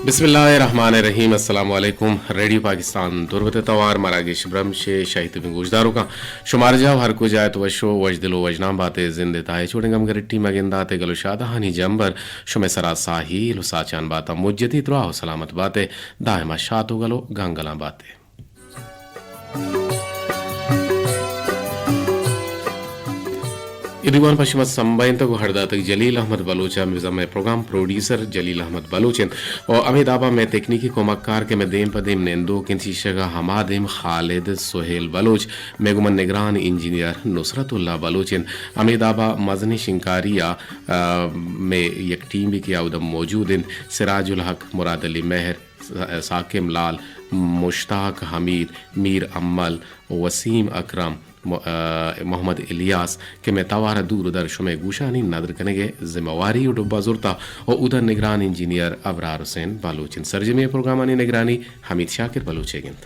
بسم اللہ الرحمن الرحیم۔ السلام علیکم۔ ریڈیو پاکستان دربت توار مراگش برمش شاہی تبیں گوشداروکاں، شمار جاہ ہر کجا ات وش و وشدل و وشنام باتے، زند تاہے چوڑیں گم گرٹی مگنداتے، گل و شادہانی جمبر شمے سرا ساہیل و ساچان باتا، مجتی دراہ و سلامت باتے، دائما شات و گل و گنگلاں باتے۔ اے دیوان پہ شما سمبھینتگ و ہڑداتگ جلیل احمد بلوچ ء، بزاں مئے پروگرام پروڈیوسر جلیل احمد بلوچ انت و ہمے دابا مئے تکنیکی کمکار کہ مئے دیم پہ دیم نندوک انت، شیشگ ء ہما دیم خالد سہیل بلوچ، مئے گوما نگران انجینئر نصرت اللہ بلوچ انت۔ ہمے دابا مزنیں شنکاری ء، ء، مئے یک ٹیمے کہ اودا موجود انت، سراج الحق، مراد علی مہر، ساکم لال، مشتاق حمید، میر امل، وسیم اکرم، م-، ء، محمد الیاس کہ مئے توار ء دور ء در شمئے گوشانی ندر کنگ ء ذمہ واری و ڈبہ زرتا و اودا نگران انجینئر ابرار حسین بلوچ انت۔ سرجمیں پروگرامانی نگرانی حمید شاکر بلوچ ء گنت۔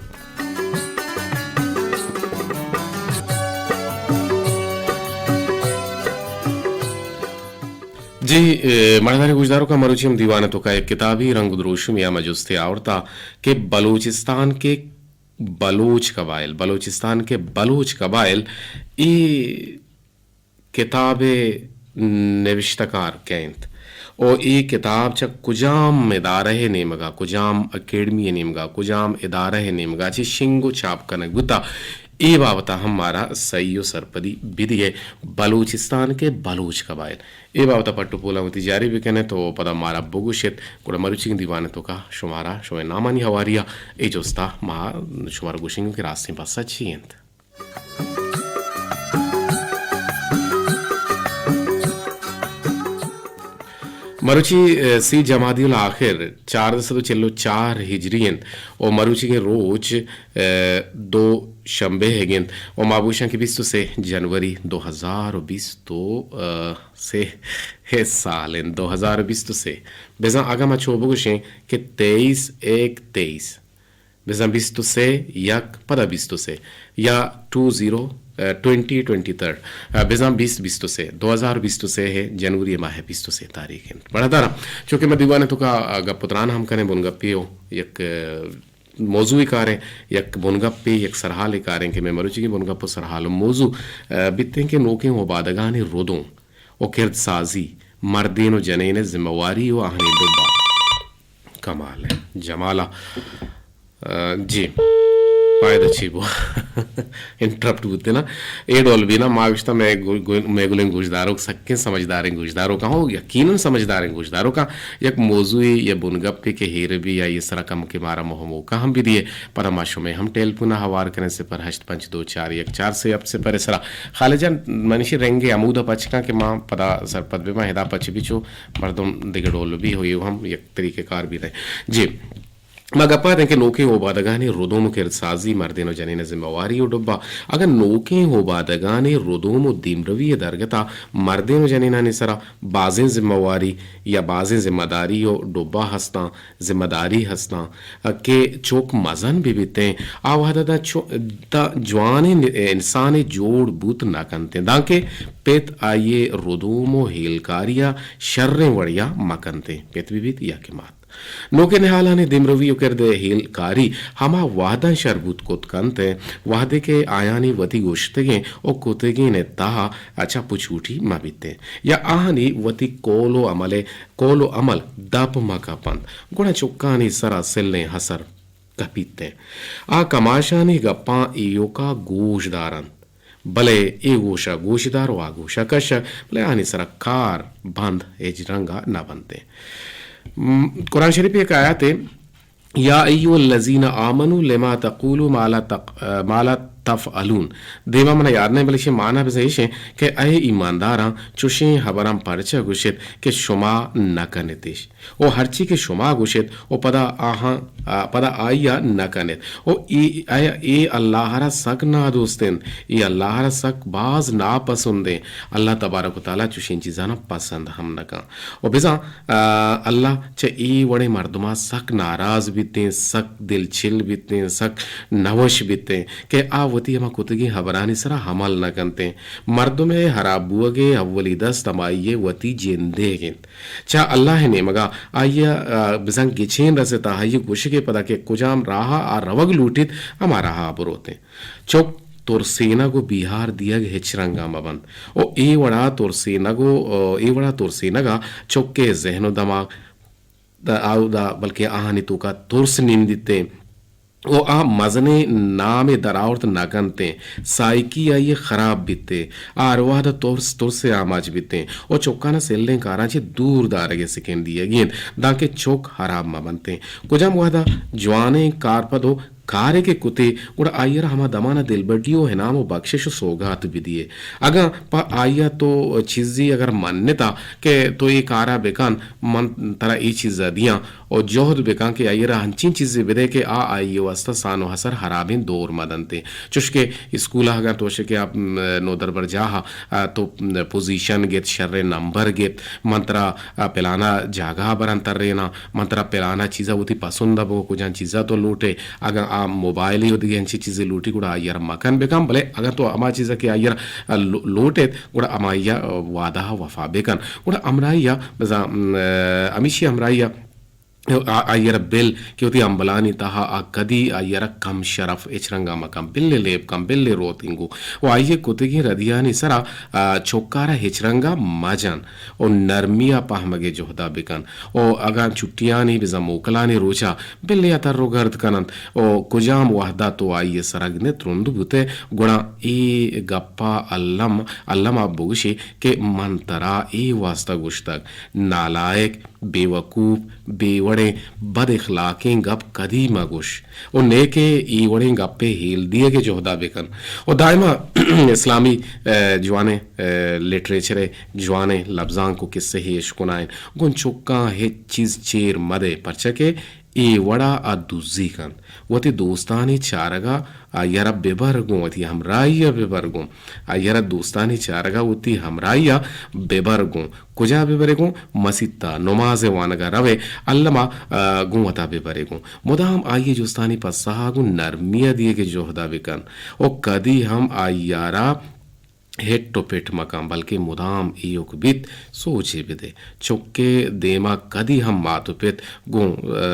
جی، اے، مڑداریں گوشداروکاں، مروچی ہم دیوان ء توکا یک کتابی رنگ و دروشمے ء ما جستے آورتا کہ بلوچستان کے بلوچ قبائل، بلوچستان کے بلوچ قبائل، اے کتاب ء نوشتہ کار کئے انت؟ او اے کتاب چہ کجام ادارہ ء نیمگا، کجام اکیڈمی ء نیمگا، کجام ادارہ ء نیمگا چہ شنگ و چاپ کنگ بوتا؟ اے بابت ء ہم مارا سہی و سرپدی بدیئے۔ بلوچستان کے بلوچ قبائل، اے بابت ء پٹ و پولاں وتی جاری بکنت و پدا مارا بگوشت۔ گڑا مروچیگیں دیوان ء توکا شمارا شمئے نامانی ہواری ء اے جست ء ما شمارا گوشنگوں کہ راستیں پسہ چی انت؟ مروچی، اے، سی جمادی الآخر چاردہ سد و چل و چار ہجری انت و مروچیگیں روچ، اے، دو شمبے ہگ انت و ما بوشاں کہ بیست و سے جنوری دو ہزار و بیست و سے سال انت، دو ہزار و بیست و سے۔ بزاں اگاں ما چو بگوشیں کہ تئیس ایک تئیس، بزاں بیست و سے یک پدا بیست و سے یا ٹو زیرو، اے، ٹوئنٹی ٹوئنٹی تھرڈ، اے، بزاں بیست بیست و سے، دو ہزار بیست و سے ہے، جنوری ماہ بیست و سے تاریخ انت۔ بڑا دارا، چونکہ ما دیوان توکا، اے، گپ و تران ہم کنیں، بن گپی ہو یک، اے، موضوعی کاریں، یک بن گپی، یک سرحالی کاریں کہ میں مروچی کی بن گپ و سرحال و موضوع، اے، بیتیں کہ نوکیں و بادگانی ردوں و کرد سازی، مردین و جنین ذمہ واری و آہانی ڈبہ۔ کمال ہے، جمال ہے۔ آ، جی، پائدہ چی بو؟ انٹرپٹ بوتے نا۔ اے ڈول بھی نا، ما گوشتا میں گو-، گو-، میں گلیں گوشداروک، سکیں سمجھداریں گوشداروک ہوں، یقیناً سمجھداریں گوشداروک، یک موضوعی یا بنگپے کہ ہیر بھی یا یہ سرا کم کہ مارا مہموکا ہم بھی دیے، پدا ما شمے ہم ٹیلیفون ہوار کریں، صفر ہشت پنچ دو چار یک چار سے اب سے پر سرا۔ خالد جان، منشی رنگ عمود پچکاں کہ ما پدا سرپد بہ ما ہدا پچ بھی چو مردم دگہ ڈول بھی ہوئی ہم یک طریقہ کار بھی دیں۔ جی، ما گپا دیں کہ نوکیں اوبادگانی ردوم و کرد سازی مردین و جنین ذمہ واری و ڈبہ۔ اگاں نوکیں اوبادگانی ردوم و دیمروی درگتا مردین و جنینانی سرا بازیں ذمہ واری یا بازیں ذمہ داری و ڈبہ ہستاں، ذمہ داری ہستاں کہ چوک مزن بہ بیتیں، آ وہدا داں چو-، داں جوانیں انسانے جوڑ بوت نہ کنتیں، دانکہ پت آئی ردوم و ہیلکاریا شریں وڑیا مکنتیں، پت بہ بیت یا کہ مات۔ نوکیں نہالانی دیمروی و کرد ہیلکاری ہما وہداں شر بوت کت کنت، وہدے کہ آیانی وتی گوشتگیں و کتگین تہا چپ و چوٹی مہ بیتیں یا آہانی وتی قول و عمل قول و عمل دپ مہ کپنت، گڑا چکانی سرا سلیں ہسر کپیت۔ آ کماشانی گپاں ایوکا گوش دارنت، بلے اے گوشا گوش دار و آ گوشا کش، بلے آنی سرا کار بند ہچ رنگا نہ بنت۔ م-، قرآن شریف یک آیاتے، یا ایھا الذین آمنوا لما تقولوا ما لا تق-، ما لا تفعلون۔ دیما منا یاد نہ، بلے ایشی معنی بزاں ایش انت کہ اے ایمانداراں، چوشیں ہبراں پرچہ گوشت کہ شما نہ کنت ایش۔ و ہرچی کہ شما گوشت و پدا آہاں، آ، پدا آئیا نہ کنت۔ و اے، اے، اے اللہ را سک نادوست انت، اے اللہ را سک باز ناپسند انت۔ اللہ تبارک و تعالی چوشیں چیزانا پسند ہم نہ کن۔ و بزاں، آ، اللہ چہ اے وڑیں مردماں سک ناراض بیتیں، سک دلچل بیتیں، سک نوش بیتیں کہ آ وتی ہما کتگیں ہبرانی سرا عمل نہ کنتیں۔ مردم ء ہراب بوگ ء اولی دست ہمائی ء وتی جندیگ انت۔ چہ اللہ ء نیمگا آئی ء، آ، بزاں گچین رستہ، آئی ء گوشگ ء پدا کہ کجام راہ ء آ روگ لوٹیت، ہما راہ ء بروتیں۔ چک ترسینگ و بیہار دیگ ہچ رنگا مہ بنت۔ و اے وڑا ترسینگ و، اے وڑا ترسینگا چک ء ذہن و دماغ دا، آودا بلکہ آہانی توکا ترس نندیتیں۔ و آ مزنیں نامے درآورت نہ کنتیں، سائیکی آئی ء خراب بیتیں، آ ہر وہد ء ترس، ترس ء آماچ بیتیں و چکان ء سلیں کاراں چہ دور دارگ ء سکین دیگی انت، دانکہ چک ہراب مہ بنتیں۔ کجام وہد ء جوانیں کارپد و کارے کہ کتے، گڑا آئی ء را ہما دمان ء دلبڈی و انعام و بخشش و سوگات بدیے۔ اگاں پہ آئی ء تو چیزے اگر منتا کہ تو اے کارا بکن، من ترا اے چیز ء دیاں، و جہد بکن کہ آئی ء را انچیں چیزے بدئے کہ آ آئی ء واستہ سان و اثر ہرابیں دور مہ دنتیں۔ چوش کہ اسکول ء اگاں تو شے کہ آ، م، نودربرجاہ ء، آ، تو، م، پوزیشن گت، شریں نمبر گت، من ترا، آ، پلانا جاگہ ء براں تریناں، من ترا پلانا چیز ء وتی پسند ء بگو، کجام چیز ء تو لوٹ ئے، اگاں آ موبائلے و دگہ انچیں چیزے لوٹی گڑا آئی ء را مکن بکن، بلے اگاں تو ہما چیز ء کہ آئی ء را لو-، لوٹ ایت گڑا ہمائی ء وعدہ ء وفا بکن۔ گڑا ہمراہی ء بزاں، م، ہمیشی ہمراہی ء آ-، آئی ء را بل کہ وتی ہمبلانی تہا آ کدی آئی ء را کم شرف ہچ رنگا مکن، بلے لیب کن، بلے روت انگو و آئی ء کتگیں ردیانی سرا، آ، چکارا ہچ رنگا مجن و نرمی ء پہمگ ء جہدا بکن و اگاں چھٹیانی بزاں موکلانی روچا بلے ء تر و گرد کننت و کجام وہدا تو آئی ء سرگنت رند بوتئے گڑا اے گپا الم، الما بگوشے کہ من ترا اے واسطہ گوشتگ، نالائک، بے وقوف، بے وڑیں، بد اخلاقیں گپ کدی مہ گوش و نیکہ اے وڑیں گپے ہیل دیگ ء جہدا بکن و دائما اسلامی، ء، جوانیں، ء، لٹریچر ء جوانیں لبزانک و کسہ ء اشکنائین گوں چکاں ہچ چیز چیر مدے، پرچا کہ اے وڑا آ دزی کنت۔ وتی دوستانی چارگا آئی ء را ببر گوں، وتی ہمراہی ء ببر گوں۔ آئی ء را دوستانی چارگا وتی ہمراہی ء ببر گوں۔ کجا ببرے گوں؟ مسیت ء نماز ء وانگ ء روئے، الما، آ، گوں وتا ببرے گوں۔ مدام آئی ء جستانی پسہ ء گوں نرمی ء دیگ ء جہد ء بکن و کدی ہم آئی ء را ہٹ و پٹ مکن، بلکیں مدام ایوک بیت، سوچے بدے۔ چکے دیما کدی ہم مات و پت گوں، آ،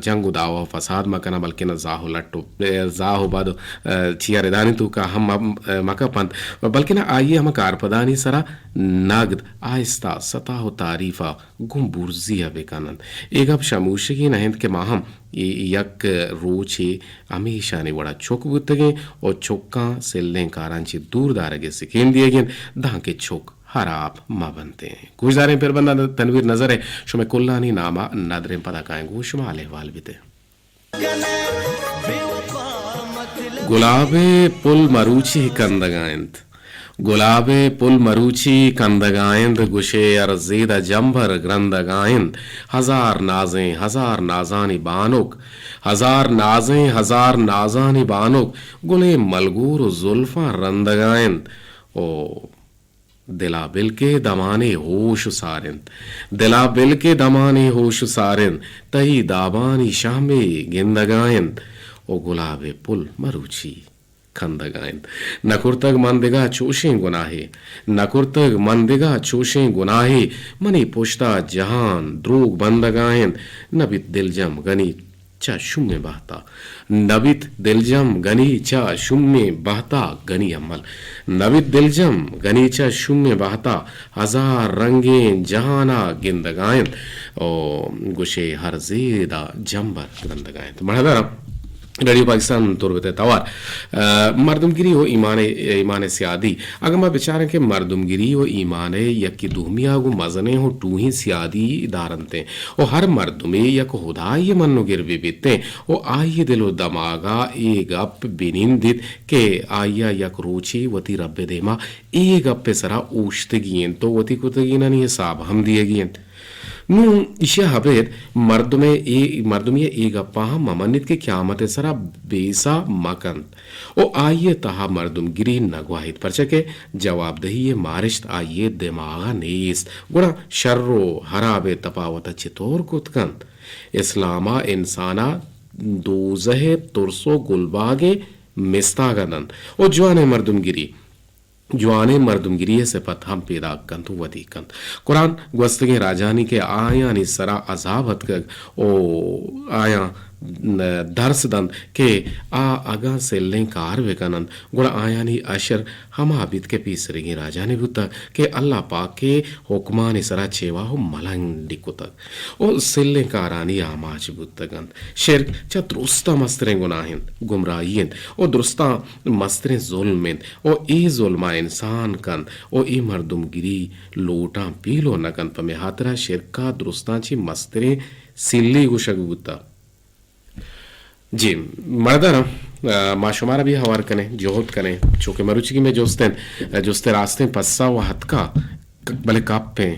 جنگ و دعوا و فساد مکنن، بلکیں زاہ و لٹ و، آ، زاہ و بد، آ، چیا ردانی توکا ہم م-، آ، مکپنت، بلکیں آئی ہما کارپدانی سرا نگد، آہستہ، ستا و تعریفا گوں برزی ء بکننت۔ اے گپ شموشگی نہ انت کہ ما ہم اے یک روچے ہمیشانی وڑا چک بوتگیں و چکاں سلیں کاراں چہ دور دارگ ء سکین دیگیں، دانکہ چک ہراب مہ بنتیں۔ گوشداریں پربنداں تنویر نظر ء شمئے کلانی نام ء ندریں، پدا کائیں گوں شما حال احوال بیتیں۔ گلاب ء پل مروچی کندگا انت۔ گلاب ء پل مروچی کندگا انت، گوشے ہر زید ء جمبر گرندگا انت۔ ہزار نازیں، ہزار نازانی بانک، ہزار نازیں، ہزار نازانی بانک، گلیں ملگور و زلفاں رندگا انت۔ او دلا بل کہ دمانے ہوش و سار انت۔ دلا بل کہ دمانے ہوش و سار انت۔ تئی دابانی شہمے گندگا انت۔ او گلاب ء پل مروچی کندگا انت۔ نہ کرتگ من دگہ چوشیں گناہے، نہ کرتگ من دگہ چوشیں گناہے، منی پشتا جہان دروگ بندگا انت۔ نہ بیت دلجم گنی چہ شومیں بہتا، نہ بیت دلجم گنی چہ شومیں بہتا، گنی امل، نہ بیت دلجم گنی چہ شومیں بہتا، ہزار رنگیں جہانا گندگا انت۔ او گوشے ہر زیدا جمبر گرندگا انت۔ مڑدارم ریڈیو پاکستان تربت ء توار، ء، مردمگری و ایمان، ایمان سیادی۔ اگاں ما بچاریں کہ مردمگری و ایمان ء یکے دومی ء گوں مزنیں و ٹوہیں سیادی دارنتیں و ہر مردمے یک ہدائی من و گر بہ بیتیں و آئی دل و دماغ ء اے گپ بنندیت کہ آئی ء یک روچے وتی رب ء دیما اے گپ ء سرا اوشتگی انت و وتی کتگینانی حساب ہم دیگی انت۔ نوں ایشی ء ابید مردمے اے، مردمی ء اے گپاں ہم مہ منیت کہ قیامت ء سرا بیسہ مہ کنت و آئی ء تہا مردمگری نہ گواہیت، پرچا کہ جوابدہی ء مارشت آئی ء دماغ ء نیست۔ گڑا شر و ہراب ء تپاوت ء چتور کت کنت؟ اسلام ء انسان ء دوزہ ء ترس و گلباگ ء مستاگ ءَ دنت ءُ جوانیں مردمگری، جوانیں مردمگری ءِ سپت ہم پیداک کنت ءُ ودی کنت۔ قرآن گوستگیں راجانی کہ آیانی سرا عذاب اتکگ ءُ آیاں درس دنت کہ آ اگاں سلیں کار بہ کن انت، گڑا آیانی اشر ہما بیت کہ پیسریگیں راجانی بوتگ کہ اللہ پاک ءِ حکمانی سرا چیوا ءُ ملنڈی کتگ ءُ سلیں کارانی آماچ بوتگ انت۔ شرک چہ درستاں مستریں گناہ انت، گمراہی انت ءُ درستاں مستریں ظلم انت ءُ اے ظلم ءَ انسان کنت ءُ اے مردمگری لوٹاں پیلو نہ کنت۔ پمے ہاترا شرک ءَ درستاں چہ مستریں سلی گوشگ بوتگ۔ جی، مڑداراں، آ، ما شمارا بھی ہوار کنیں، جہد کنیں، چونکہ مروچی کہ مئے جست انت، جست ءِ راستیں پسہ و ہتکا، ک-، بلے کپیں،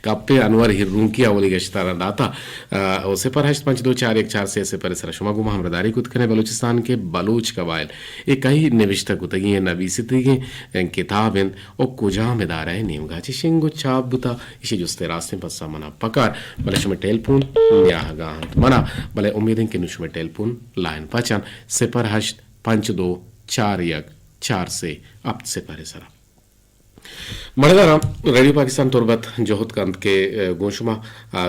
کپیں انور ہرونکی اولی گشتارا داتا، آ، او صفر ہشت پنچ دو چار یک چار سے صفر سرا شما گوں ما ہمراہداری کت کنیں۔ بلوچستان کے بلوچ قبائل، اے کئی نوشتہ کتگی ہیں، نبیستگی ہیں، کتاب انت، او کجام ادارہ ءِ نیمگا چہ شنگ و چاپ بوتا؟ ایشی جست ءِ راستیں پسہ منا پکار، بلے شمئے ٹیلیفون نیاہگا انت منا، بلے امیدیں کہ نوں شمئے ٹیلیفون لائن پچ انت، صفر ہشت پنچ دو چار یک چار سے ہپت صفر ءِ سرا۔ مڑداراں، ریڈیو پاکستان تربت جہد کنت کہ، اے، گوں شما، آ،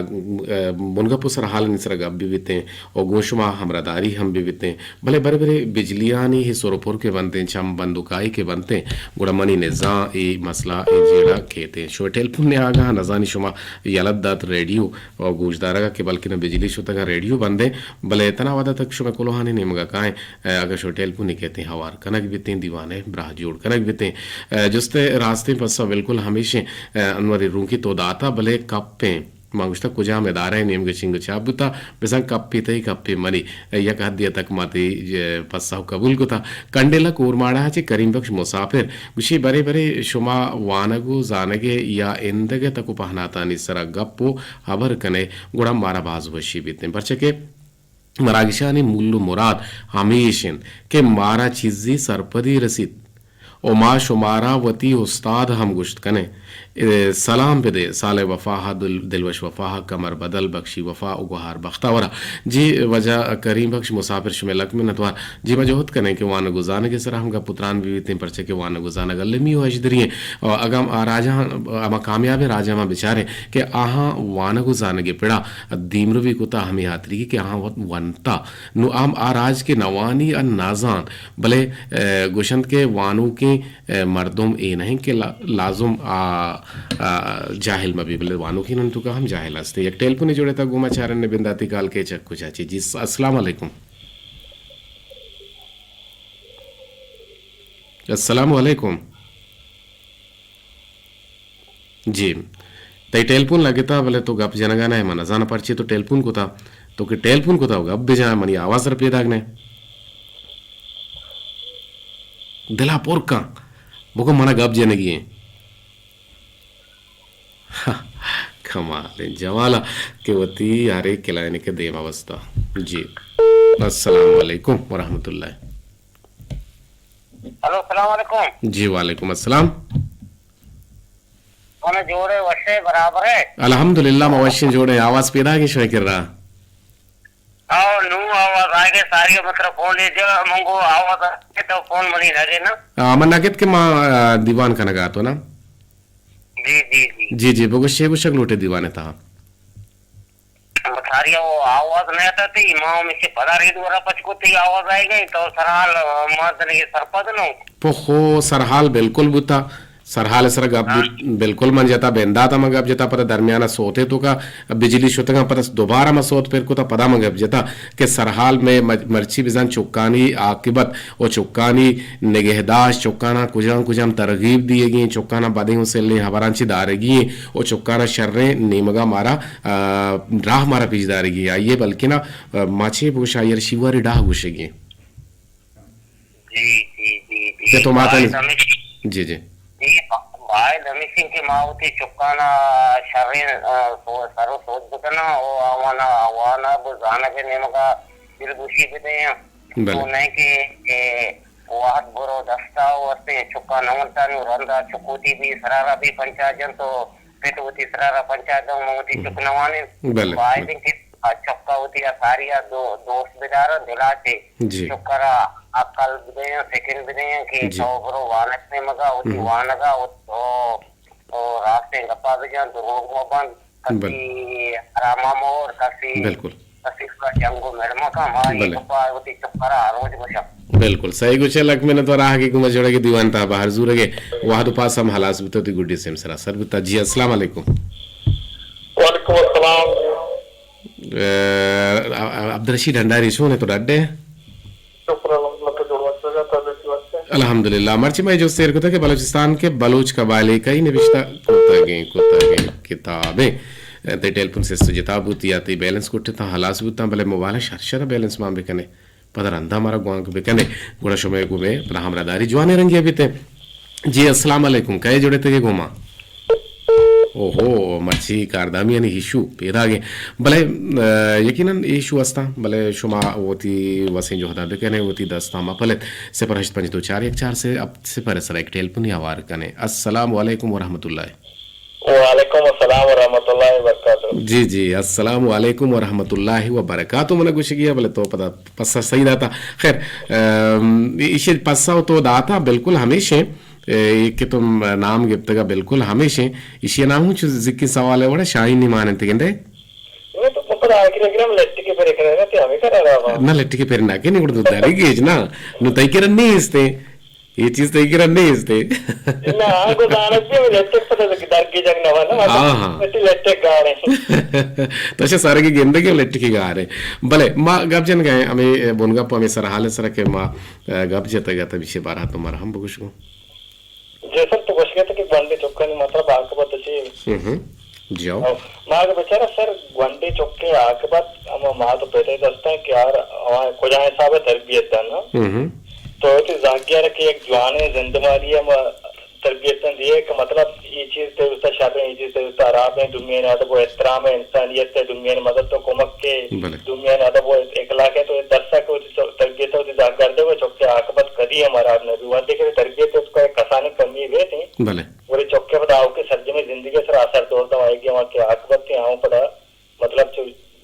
اے، بنگپ و سرحالانی سرا گپ بہ بیتیں و گوں شما ہمراہداری ہم بہ بیتیں۔ بلے برے برے بجلیانی ہی سر و پر کہ بنتیں، چم بند و کائی کہ بنتیں، گڑا منی نزاں اے مسئلہ اے جیڑہ کیتیں۔ شمئے ٹیلیفون نیاگا، نزانی شما یلہ دات ریڈیو و گوشدارگا کہ بلکنا بجلی شتگا ریڈیو بندیں، بلے تنا وہدا تک شمئے کلوہانی نیمگا کائیں، اگہ شمئے ٹیلیفون کیتیں ہوار کنگ بیتیں، دیوانے براہ جوڑ کنگ بیتیں۔ جست ءِ راستیں پسہ بالکل ہمیشیں، انور ہرونکی تو داتا، بلے کپیں۔ ما گوشتہ کجام ادارہ ءِ نیمگا شنگ و چاپ بوتا، بزاں کپے تئی کپے منی، یک حدے ءَ تک ما تئی، اے، پسہ قبول کتا۔ کنڈیلہ کورماڑہ ءَ چہ کریم بخش مسافر گوشی، برے برے شما وانگ و زانگ ءِ یا ایندگہ تک و پہناتانی سرا گپ و ہبر کنئے، گڑا مارا باز وشی بیتیں، پرچہ کہ مراگشانی مول و مراد ہمیش انت کہ مارا چیزے سرپدی رسیت۔ و ما شمارا وتی استاد ہم گوشت کنیں۔ اے، سلام بدے صالح وفا ءَ، دل-، دلوش وفا ءَ، قمر بدل، بخشی وفا و گوہار بختاور ءَ۔ جی واجہ کریم بخش مسافر، شمئے لک منتوار۔ جی ما جہد کنیں کہ وانگ و زانگ ءِ سرا ہم گپ و تران بہ بیتیں، پرچہ کہ وانگ و زانگ المی و ہژدری ایں۔ و اگاں آ راجاں، ہما کامیابیں راجاں ما بچاریں کہ آہاں وانگ و زانگ ءِ پڑا دیمروی کتا، ہمے ہاتریگی کہ آہاں وت ونتا۔ نوں ہم آ راج کہ نوانی ءُ نازان، بلے، اے، گوشنت کہ وانوکیں، اے، مردم اے نہ انت کہ لا-، لازم آ، آ، جاہل مہ بی، بلے وانوکیں انت توکا ہم جاہل ہست۔ یک ٹیلیفونے جوڑے تا گوما چارن بنداتی کال کے چک کجا چی۔ جی، السلام علیکم۔ السلام علیکم۔ جی۔ تئی ٹیلیفون لگتا، بلے تو گپ جنگا نہ ئے، من نزاناں پرچے تو ٹیلیفون کتا۔ تو کہ ٹیلیفون کتا، گپ بجا، منی آواز سر پیداگ نہ ئے۔ دلا پر کن، بگو منا گپ جنگی ایں۔ کمال ایں، جمالا کہ وتی ہر ایک کلائنک دیما بستا۔ جی۔ السلام علیکم ورحمۃ اللہ۔ ہلو، السلام علیکم۔ جی، وعلیکم السلام۔ من جوڑ ئے، وش ئے، برابر ئے؟ الحمدللہ، ما وشیں جوڑ ایں۔ آواز پیداگ ایں شمئے کرا؟ او، نوں آواز آئیگے، ساری مطلب فون اے جا، منگو آواز آئیگے تو فون منی نہ گے نا؟ آ، من نہ گت کہ ما، آ، دیوان کنگا تو نا۔ جی، جی، جی۔ جی، جی، بگو شے گوشگ لوٹے دیوانے تہا۔ بساریا وہ آواز نہ آتا تھی، ما ہمیشہ پدا ریڈیو را پچ کو تھی آواز آئے گئی، تو سرحال، آ، ما تنے سرپد نو۔ پخو سرحال بالکل بوتا، سرحال سر گپ بوت، بالکل من جتا، بندات ما گپ جتا، پدا درمیان سوتے تو کا بجلی شتگا، پدا دوبارہ ما سوت پر کتا، پدا ما گپ جتا کہ سرحال میں مج-، مرچی بزن چکانی عاقبت و چکانی نگہداشت، چکانا کجام کجام ترغیب دیگی، چکانا بدیں و سلیں حبران چی دارگی و چکانا شریں نیمگا مارا، آ، راہ مارا پیش دارگی۔ آئیے بلکنا، آ، ما چے بگوش آئیے شیواری ڈاہ گوشگی۔ جی، جی، جی، جی۔ کہ تو ماتا باید نہیں۔ ہمیش-، جی، جی۔ جی، با-، باید ہمیشیں کہ ما وتی چکانا شریں، آ، سو-، سر و سوج بکناں و آوانا، آوانا بزانگ نیمگا دلگوشی بدیں۔ بلے۔ تو نئے کہ، کہ وہد برو دستا و استیں چکا نہ ونتا نوں رندا چکوتی بی سرارا بی پنچا جنت و پت وتی سرارا پنچا دنت، من وتی چک نوانین۔ بلے۔ باید انت کہ آ چکا وتی آ ساری آ دو-، دوست بدارن دلا چے۔ جی۔ چکا را عقل بدیں، فکر بدیں کہ جی۔ تو برو وانگ نیمگا، وتی ہم۔ وانگا، وت-، او، او راستیں گپا بجن، دروگ مبند، بل۔ کسی حراما مور، کسی، بالکل۔ کسی سرا جنگ و مر مکن، ما اے بلے۔ گپا وتی چکرا ہر روز گوشاں۔ بالکل صحیح گوشے، لک منت وار آہگے گوما جوڑگے دیوان تا بہر زورگے، وہد و پاس ہم ہلاس بوتا، تی گڈی سیم سرا سر بوتا۔ جی السلام علیکم۔ وعلیکم السلام۔ اے، ع-، ع-، عبدالرشید ہنڈاری، چون ئے تو، ڈڈ ئے؟ شکر الحمدللہ، تو جوڑ وقت ہو جاتا، بیٹی وقت ہے۔ الحمدللہ، مرچی میں جو سیر کتا کہ بلوچستان کے بلوچ قبائلی کئی نبشتہ کتگیں، کتگیں کتابیں۔ تئی ٹیلیفون سے سجتا بوت یا تئی بیلنس کٹتا، ہلاس بوتا، بلے موبائل شر شر بیلنس مان بکنے۔ پدا رندا مارا گوانک بکنے، گڑا شمئے گومے پدا ہمراہداری جوانیں رنگے بیتے۔ جی السلام علیکم، کئے جڑتگے گوما؟ اوہو، مرچی کاردامیانی ایشو پیداگیں۔ بلے، ا، یقیناً ایشو ہستاں، بلے شما وتی وسیں جہدا بکنے، وتی دستاں مپلت۔ صفر ہشت پنچ دو چار یک چار سے، اب صفر سرا یک ٹیلیفونی ہوار کنے۔ السلام علیکم ورحمۃ اللہ۔ وعلیکم السلام ورحمۃ اللہ وبرکاتہ۔ جی، جی، السلام علیکم ورحمۃ اللہ وبرکاتہ۔ من گوشگی ہے، بلے تو پدا پسہ صحیح داتا۔ خیر، ام، ایشی پسہ تو داتا، بالکل ہمیشیں، اے، کہ تم نام گپتگا، بالکل ہمیشیں۔ ایشی نام ہوں چو ذکی سوال ہے، وڑا شاہی نی ماننت گندے؟ وہ تو پدا آخر اگر ہم لٹکی پر کرے گا، تو ہمیں کرا رہا۔ نہ، لٹکی پر نہ، کہ نہیں، گڑا تو داری گیج نا، نو تئی کرا نہیں استے۔ اے چیز تئی کرا نیست اے۔ نہ، آ گزارش بھی ہمیں لٹک پتہ لگی، در کی جنگ نہ ہوا نا، مطلب، ہاں، ہاں۔ وتی لٹک گاڑے۔ تو اچھا سارے کی گندگی لٹکی گاڑے۔ بلے، ما گپ جن گئے، ہمیں بنگپ ہمیں سر حال سر کہ ما، اے، گپ جتا گتا پیچھے بارہ تو مر ہم بگوش گو۔ جیسا تو گوش گئے تھے کہ گونڈے چکانی مطلب آکبت چی؟ ہم ہم۔ جی ہو۔ او، ما اگہ بچارا سر گونڈے چکے آکبت ہما مات و پت ء دست ء کہ آر آواں کجا حساب ء تربیت دن نا۔ ہم ہم۔ تو وتی زاگیار کہ یک جوانیں زندمانی ء ما تربیت دن دیئے کہ مطلب اے چیز تئی واسطہ شر ہیں، اے چیز تئی واسطہ حراب ہیں، دومیان ادب و احترام ہے، انسانیت ہے، دومیان مدد و کمک کے، بلے۔ دومیان ادب و اخلاق ہے، تو اے درسا کہ وتی تربیت ء وتی زاگیار دے و چکے آکبت کدی ہم حراب نہ بی۔ وہدے کہ تربیت ء تو کسانیں کمی بیت ہیں۔ بلے۔ گڑا چک ء پدا آؤکیں سرجمیں زندگی ء سرا اثر دور دنت، آئی ء کہ آکبت ء آؤں پدا مطلب چو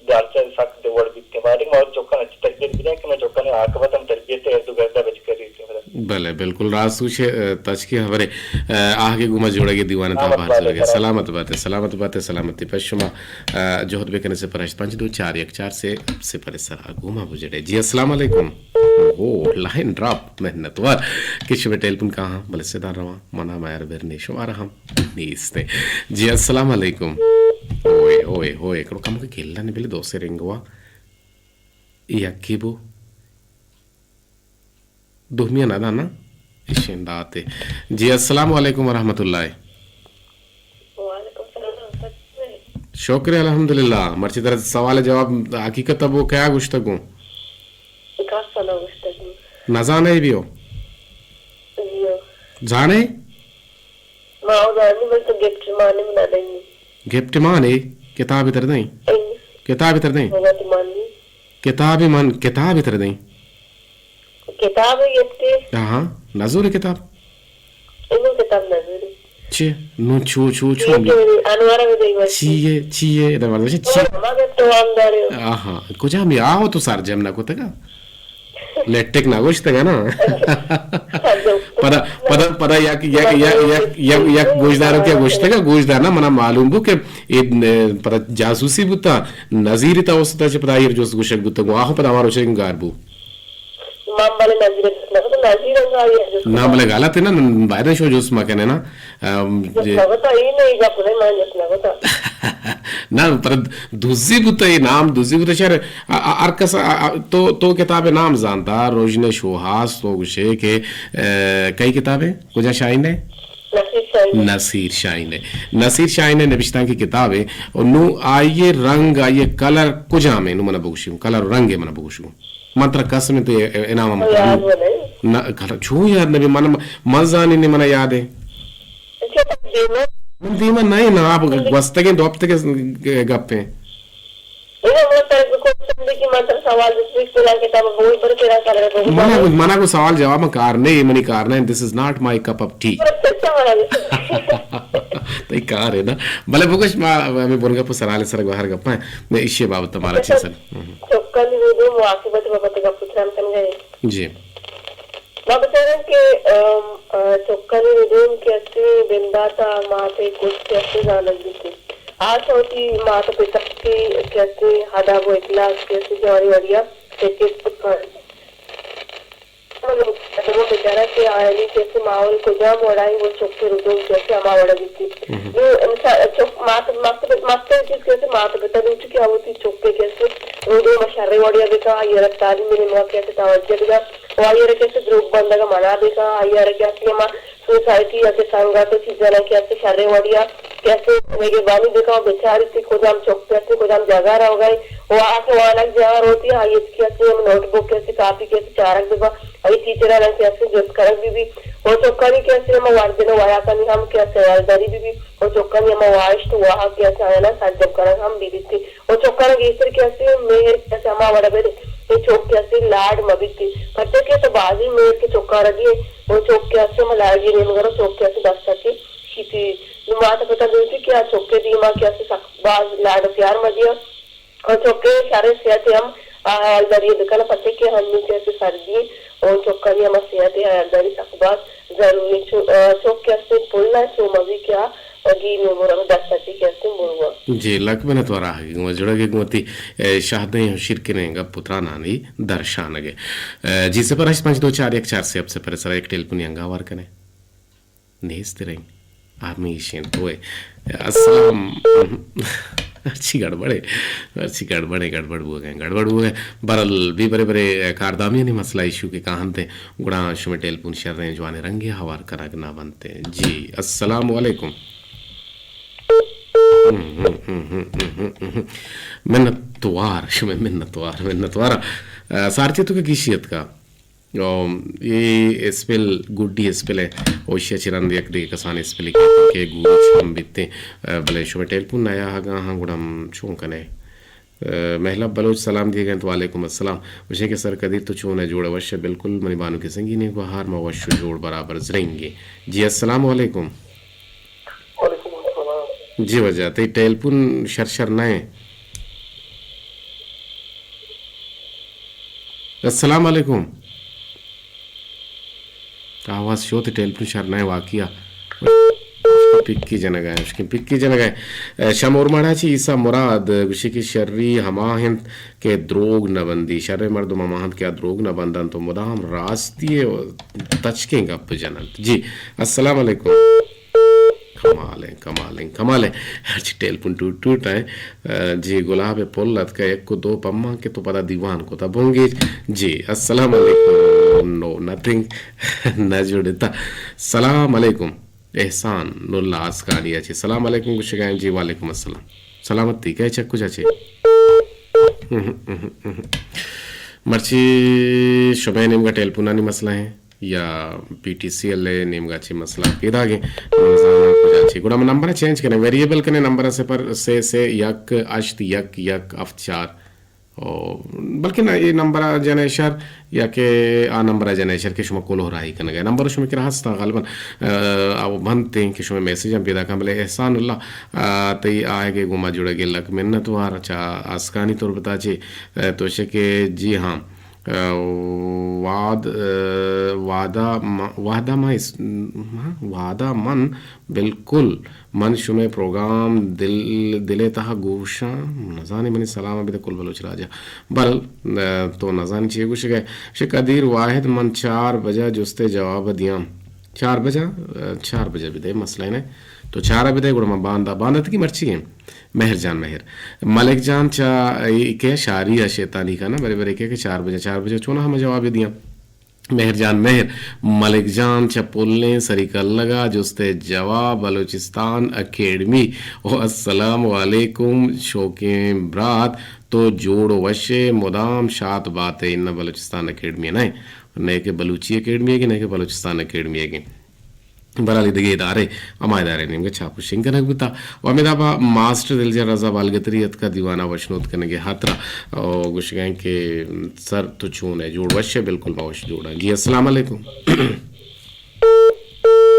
دالچہ سک دے وڑ بیت۔ باید ما چکاں اچ تربیت بدیں کہ مئے چکانی آکبت ہم تربیت ء ارد گرد ء بچکری بیت۔ بلے، بالکل راست گوش ئے، تچکی ہبرے۔ آہگے گوما جوڑگے دیوان تا بہر زورگے۔ سلامت بات ئے، سلامت بات ئے، سلامتی پہ شما۔ جہد بکنے صفر ہشت پنچ دو چار یک چار سے صفر سرا گوما بجڑے۔ جی السلام علیکم۔ اوہو، لائن ڈراپ، منتوار کہ شمے ٹیلیفون کاہاں، بلے صدا رواں۔ منا مہر برنی شمارا ہم نیست۔ جی السلام علیکم۔ ہوئے، ہوئے، ہوئے، کرو کم کے کھیلنا نہیں بلے دو سے رنگوا۔ یکی بو۔ دومی نہ دانا۔ اشین داتے۔ جی السلام علیکم ورحمۃ اللہ۔ وعلیکم السلام۔ شکر الحمدللہ۔ مرچی در سوال جواب حقیقت ابو کیا گوشتگوں؟ کس نہ گوشتگوں۔ نزانے بیو؟ بیو۔ زانے؟ ما او زانی بل تو گفٹ مانی منا دئی۔ گفٹ مانی؟ کتاب تر دیں؟ اے۔ کتاب تر دیں؟ بابا تو مانی۔ کتاب من، کتاب تر دیں؟ کتاب گفتے؟ ہاں، ہاں، نزور کتاب۔ اینو کتاب نزوری۔ چی؟ نو چو، چو، چو یہ می؟ کہ انوارا بھی دئی بس۔ چی ہے، چی ہے؟ ادا مردم چی؟ ما گفت تو ہم دارے۔ آہا، کجا می آو تو سرجم نہ کتگا؟ لیٹک نہ گوشتگ نا۔ پدا، پدا، پدا یک، یک، یک، یک، یک، یک گوشدارو کیا گوشتگ، گوشدار نا، منا معلوم بو کہ اے، پدا جاسوسی بوتا، نظیر تا اوستا چہ پدا ایر جست گوشگ بوتا، گو آخو پدا ہمارو چہ گار بو۔ من بلے نظیر نہ تو نظیر انگا ایر جست۔ نا بلے غلط ہے نا، باید شو جست مکنے نا۔ ام، جست جی۔ نہ بتا، اے نہیں گپ نہیں، من جست نہ بتا۔ نا، پر دزی بوتا، اے نام دزی بوتا، شر، آ، آ، ہر کس، آ، آ، تو، تو کتاب نام زانتا، روژن شوہاز، تو گوشے کہ، اے، کئی کتاب ہے؟ کجا شائن ہے؟ نصیر شائن۔ نصیر شائن ہے۔ نصیر شائن ہے نبشتانکی کتاب ہے۔ اور نو آئیے رنگ، آئیے کلر کجام ہے؟ نو منا بگوشی، کلر رنگ ہے منا بگوشی۔ من ترا قسم تو انعام ہم یاد کروں۔ نہ، کر-، چون یاد نبی؟ من، من زانی نہیں، من یاد ہے۔ اچھا، تو دیما۔ من دیما نہیں نا، آپ گوستگیں دو ہفتگے گپے۔ اے، من ترا کوشش کی، من ترا سوال جست، فلان کتاب بوئی پر تیرا کلر کو۔ منا کو، منا کو سوال جواب میں کار نہیں، منی کار نہیں، this is not my cup of tea۔ اچھا، اچھا، منا تئی کار ہے نا۔ بلے بگوش ما ہمیں برگا پر سرال سر گوہر گپا ہے۔ میں ایشی بابت تمہارا چیز ہے۔ چکانی ویڈیو مواقبت بابت گپ پتران کن گئے۔ جی۔ ما بچاریں کہ، ام، ا، چکانی ردوم کہ استی بندات ء مات ء کت کہ استی زانگ بیتی۔ آ چہ وتی مات ء پت ء کہ، کہ استی ادب و اخلاق کہ استی جوانی وڑیا سکت کت کنت۔ من بچارا کہ آیانی کہ استی ماحول کجام وڑا انت و چک ء ردوم کہ استی ہما وڑا بیتی۔ نوں انسان چک مات، مات، مات ء چیز کہ استی مات پت ء لوٹی کہ آ وتی چک ء کہ استی ردوم ء شریں وڑیا بکن، آئی ء را تعلیم ء نیمگا کہ استی توجہ بدنت۔ و آئی ء را کہ استی دروگ بندگ ء منع بکن، آئی ء را کہ استی ہما سوسائٹی یا کہ سنگت و چیزانا کہ استی شریں وڑیا کہ استی نگہبانی بکن و بچاریتی کجام چک کہ استی کجام جاگہ روگا انت و آ کہ وانگ جاہ روتی آئی ء کہ استی ہم نوٹ بک کہ استی کاپی کہ استی چارگ ببا، آئی ٹیچرانا کہ استی جست کنگ ببی و چکانی کہ استی ہما وردن و وراکانی ہم کہ استی ہیالداری ببی و چکانی ہما واہشت و واہگ کہ استی آیانا سرجم کنگ ہم ببیتی۔ و چکانا گیشتر کہ استی مہر کہ استی ہما وڑا بدے، اے چک کہ استی لاڈ مہ بیتی۔ پرچا کہ تو بازیں مہر کہ چکارا دیے، و چک کہ استی ہما لاڈی نیمگا رو چک کہ استی دستا چی شیتی۔ نوں مات پتا گوشتی کہ آ چک ء دیما کہ استی سک باز لاڈ و پیار مہ دیا۔ و چک ء شریں صحت ء ہم ہیالداری بکن، پرچا کہ ہنی کہ استی سردی و چکانی ہما صحت ء ہیالداری سک باز ضروری۔ چو-، چک کہ استی پل ء چو مبی کہ آ گی نوں برگ دست ء چی کہ استیں بروا۔ جی، لک منت وار آہگی گوں جڑگ ء گوں وتی، اے، شہدیں و شیرکنیں گپ و ترانانی درشانگ ء۔ اے، جی، صفر ہشت پنچ دو چار یک چار سے صفر سرا یک ٹیلیفونی انگا ہوار کنے۔ نیست رنگ۔ آرمی ایشین تو ہے۔ السلام۔ ہرچی گڑبڑ ہے۔ ہرچی گڑبڑ ہے، گڑبڑ بوگ ہے، گڑبڑ بوگ ہے۔ برل بھی برے برے کاردامیانی مسئلہ ایشو کے کاہنتے۔ گڑا شمئے ٹیلیفون شریں جوانیں رنگے ہوار کنگ نہ بنت۔ جی، السلام علیکم۔ منتوار، شمئے منتوار، منتوار۔ آ، سارچے تو کہ گیشی اتکا۔ او، اے اسپل، گڈی اسپل ہے۔ او، ایشی چہ رند یک دگہ کسان اسپلی کہ، کہ گوچ ہم بیتے۔ آ، بلے شمئے ٹیلیفون نیا ہگا ہاں گڑا ہم چون کنے؟ مہلب بلوچ سلام دیگ انت۔ وعلیکم السلام۔ گوشیں کہ سر قدیر تو چون ہے؟ جوڑ وش ہے؟ بالکل منی بانک سنگینیں گوہار، ما وش و جوڑ برابر زرنگیں۔ جی السلام علیکم۔ وعلیکم السلام۔ جی واجہ، تئی ٹیلیفون شر شر نہ ہے۔ السلام علیکم۔ آواز شوت، ٹیلیفون شر نہ واقعہ۔ پکی جنگ ء، اشکن پکی جنگ ء۔ شمور ماڑا چی عیسیٰ مراد گوشی کہ شری ہما انت کہ دروگ نہ بندی، شر مردم ہما انت کہ آ دروگ نہ بندنت و مدام راستی ء تچکیں گپ جننت۔ جی، السلام علیکم۔ کمال ہیں، کمال ہیں، کمال ہیں۔ ہرچی ٹیلیفون ٹوٹ ٹوٹ ہیں۔ جی، گلاب پل اتکا یک و دو پما کہ تو پدا دیوان کتا بنگیج۔ جی، السلام علیکم۔ نو نتھنگ۔ نہ جڑتا۔ سلام علیکم۔ احسان اللہ آسکانی چی سلام علیکم گوشگائیں۔ جی، وعلیکم السلام۔ سلامتی، کئے چہ کجا چے؟ مرچی شمئے نیمگا ٹیلیفونانی مسئلہ ہیں۔ یا پی ٹی سی ایل ء نیمگا چی مسئلہ پیداگ انت، من زاناں کجا چی۔ گڑا من نمبر چینج کنیں، ویریبل کنیں، نمبر صفر سے سے یک ہشت یک یک ہفت چار۔ او، بلکن اے نمبر جنئے شر یا کہ آ نمبر جنئے شر کہ شما کلوہ راہی کنگا۔ نمبر شما کرا ہستاں غالباً، آ، او بنت ہیں کہ شما میسج ہم پیدا کن، بلے احسان اللہ، آ، تئی آئے کہ گوما جڑگے لک منت وار چا آسکانی تربتا چے، آ، تو شکے جی ہاں۔ واد، وعدہ م-، وعدہ من اس-، ہاں، وعدہ من بالکل، من شمئے پروگرام دل، دل ء تہا گوشاں، نزانی منی سلام بدے کل بلوچ راجا۔ بل، تو نزانی چی گوشگئے؟ شے قدیر واحد من چار بجہ جستے جواب دیاں۔ چار بجہ، چار بجہ بدے، مسئلہ نہ۔ تو چار بدے گڑا من باندا، باندا تکی مرچی ہیں۔ مہر جان مہر۔ ملک جان چا اے کہ شاری ء شیطانی کناں، برے برے کہ، کہ چار بجہ، چار بجہ چونا ہمے جواب دیاں۔ مہر جان مہر، ملک جان چا پلیں سری کلگا جستے جواب بلوچستان اکیڈمی۔ او السلام علیکم شوکیں برات، تو جوڑ و وشے مدام شات باتے۔ انہ بلوچستان اکیڈمی نہ، نئے کہ بلوچی اکیڈمی ہے کہ نئے کہ بلوچستان اکیڈمی ہے کہ بہرحال اے دگہ ادارے، ہما ادارے نیمگا چاپ و شنگ کنگ بوتا۔ و ہمے دابا ماسٹر دلجن رضا بالگتری اتکا دیوانا وشنود کنگے ہاترا، او گوشگائیں کہ سر تو چون ہے، جوڑ وش ہے؟ بالکل ما وش جوڑاں۔ جی السلام علیکم۔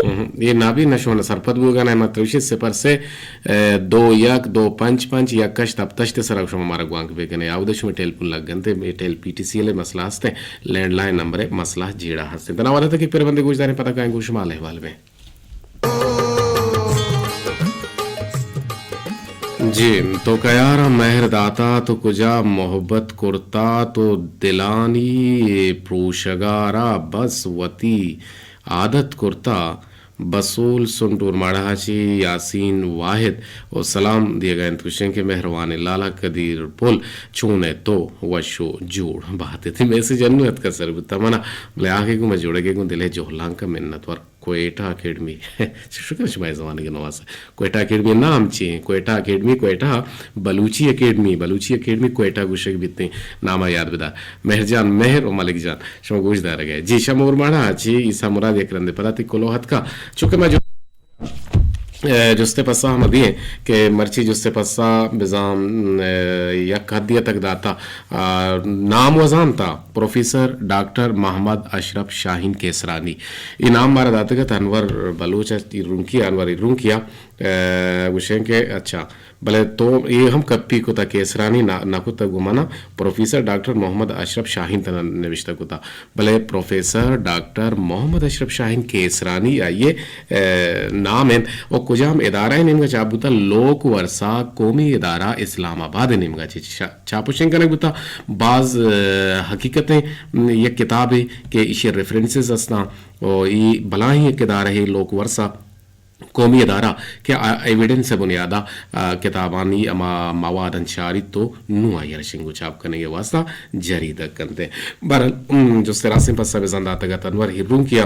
ہم، اے نابین ءَ شما سرپد بوگا نہ، مطلب ایشی صفر سے، اے، دو یک دو پنچ پنچ یک ہشت ہپت ہشت سرا شما مارا گوانک بکنے، آودا شما ٹیلیفون لگ انت، اے ٹیل-، پی ٹی سی ایل مسئلہ ہست، لینڈ لائن نمبر مسئلہ جیڑا ہست۔ تنا وعدہ تک ایک پھر بندے گوش داریں، پتہ کائیں گوش مال احوال میں۔ جی، تو کیارا مہر داتا، تو کجا محبت کرتا، تو دلانی پروشگارا بس وتی عادت کرتا۔ بسول سنٹ اورماڑہ چی یاسین واحد و سلام دیگا انت، گوشیں کہ مہروان لالا قدیر پل چون ئے تو وش و جوڑ بات۔ تئی میسج انو اتکا سر بوتا منا، بلے آنکہ گوں ما جوڑگے گوں دلے جہلانکا منت وار۔ کوئٹہ اکیڈمی۔ چہ شکر شمئے زمانگ نواز۔ کوئٹہ اکیڈمی نام چی ایں؟ کوئٹہ اکیڈمی، کوئٹہ بلوچی اکیڈمی، بلوچی اکیڈمی کوئٹہ گوشگ بیتیں، ناما یاد بدار۔ مہر جان مہر و ملک جان، شما گوش دارگ ئے۔ جی، شما اورماڑہ چی عیسیٰ مراد یک رندے پدا تئی کلوہ اتکا۔ چونکہ ما جو، اے، جستے پسا ہم دیں کہ مرچی جستے پسا بزاں، اے، یک حدی تک داتا، آ، نام و زانتا پروفیسر ڈاکٹر محمد اشرف شاہین کیسرانی۔ اے نام مارا داتگ ات انور بلوچ ءَ، رونکی ءَ، انور رونکی ءَ، اے، گوشیں کہ اچھا، بلے تو اے ہم کپی کتا کیسرانی نہ، نہ کتا گوں منا، پروفیسر ڈاکٹر محمد اشرف شاہین تنا نوشتہ کتا۔ بلے پروفیسر ڈاکٹر محمد اشرف شاہین کیسرانی آئی ءِ، اے، نام انت و کجام ادارہ ءِ نیمگا چاپ بوتا؟ لوک ورثہ قومی ادارہ اسلام آباد ءِ نیمگا چہ چا-، چاپ و شنگ کنگ بوتا۔ باز، اے، حقیقتیں یک کتابے کہ ایشی ریفرنسز ہستاں و ای بلاہیں یک ادارہ ہے لوک ورثہ قومی ادارہ کہ آ ایویڈنس ءِ بنیادا، آ، کتابانی ہما مواد انچاریت تو نوں آئی ءَ را شنگ و چاپ کنگ ءِ واسطہ جریدہ کنت۔ بہرحال، ام، جست ءِ راستیں پسہ بزاں داتگ ات انور ہیرونکی ءَ،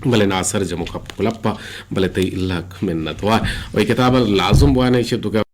بلے ناسر جمو کپ کلپ ءَ، بلے تئی لک منت وار۔ و اے کتاب ءَ لازم بوان ایشی توکا